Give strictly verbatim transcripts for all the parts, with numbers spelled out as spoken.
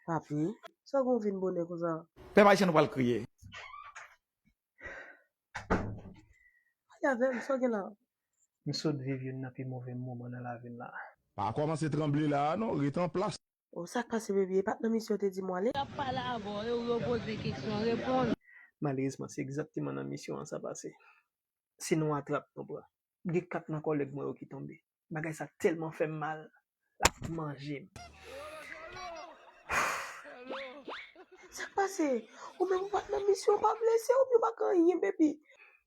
Papi, sa w gen w vin bonè konsa? Pèp ayisyen nou pral kriye. Pale avè m, sa w gen la? M sot viv youn nan pi move moman nan lavi m la. Pa kòmanse tranble la a non, ret an plas. O, sa k pase, baby? E pa t nan misyon w te di m w ale? Y ap pale avè w, yo, yo poze kesyon, reponn. Malerezman, se egzakteman nan misyon an sa pase. Se nan yon atrap nou pran. Gen kat nan kòlèg mwen yo ki tonbe. Bagay sa tèlman fè m mal, l ap manje m. Sa k pase? Ou menm ou pa t nan misyon, ou pa blese, oubyen ou pa gen anyen, baby?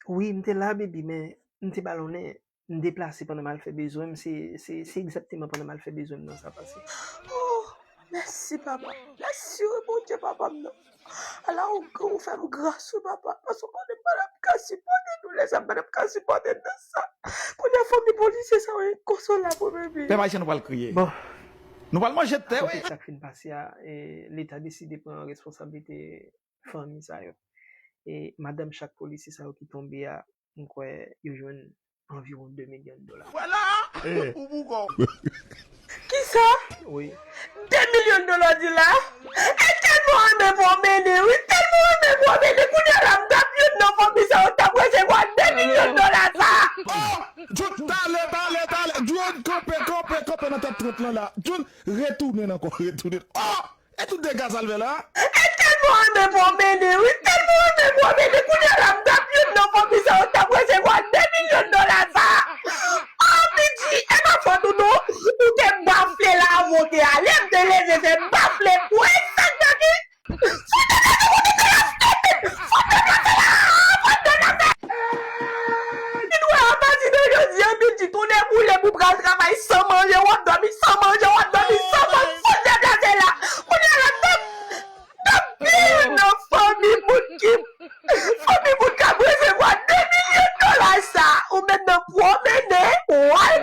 Wi, m te la, baby, men m te balonnen. M deplase pandan m al fè bezwen m, se, se, se egzakteman pandan m al fè bezwen m nan sa pase. Oh, mèsi, papa. Mèsi, wi, Bondye, papa m nan. Ala ou gran, ou fè m gras, wi, papa. Paske ou konnen m pa t ap ka sipòte doulè sa, m pa t ap ka sipòte nan sa. Kounye a, fanmi polisye sa yo enkonsolab, wi, baby. Pèp ayisyen, nou pral kriye. Bon. Nou pral manje tè, wi. Sa k fin pase a, e, Leta deside pran responsablite fanmi sa yo. E madanm chak polisye sa yo ki tonbe a, m kwè yo jwenn anviwon de milyon dola. Vwala! Ou boukò. Kisa? Wi. De milyon dola di la? E tèlman renmen pwonmennen, wi, tèlman renmen pwonmennen. Kounye a la, m t ap youn nan fanmi sa yo t ap resevwa de milyon dola sa. Oh! Jun, talè, talè, talè. Jun, kanpe, kanpe, kanpe nan tèt trant lan la. Jun, retounen ankò, retounen. Oh! E tout dega sa l fè la? E tèlman renmen pwonmennen, wi, tèlman renmen pwonmennen. Kounye a la, m t ap youn nan fanmi sa yo t ap resevwa de milyon dola sa. Oh, Bidji, e pa fòt ou non. Ou te bafle la avan w te ale, m te leve fè bafle pou e sak daki. Fòt deplase kote te la, stupid! Fòt deplase la! Fòt deplase! Li dwe a pati de jodi a, Bidji, tou deboule pou pral travay san manje, w ap dòmi san manje, w ap dòmi san manje, fòt deplase la! Kounye a la, n ap, n ap pi youn nan fanmi moun ki, fanmi moun k ap resevwa de milyon dola sa! Ou menm nan pwonmennen, w al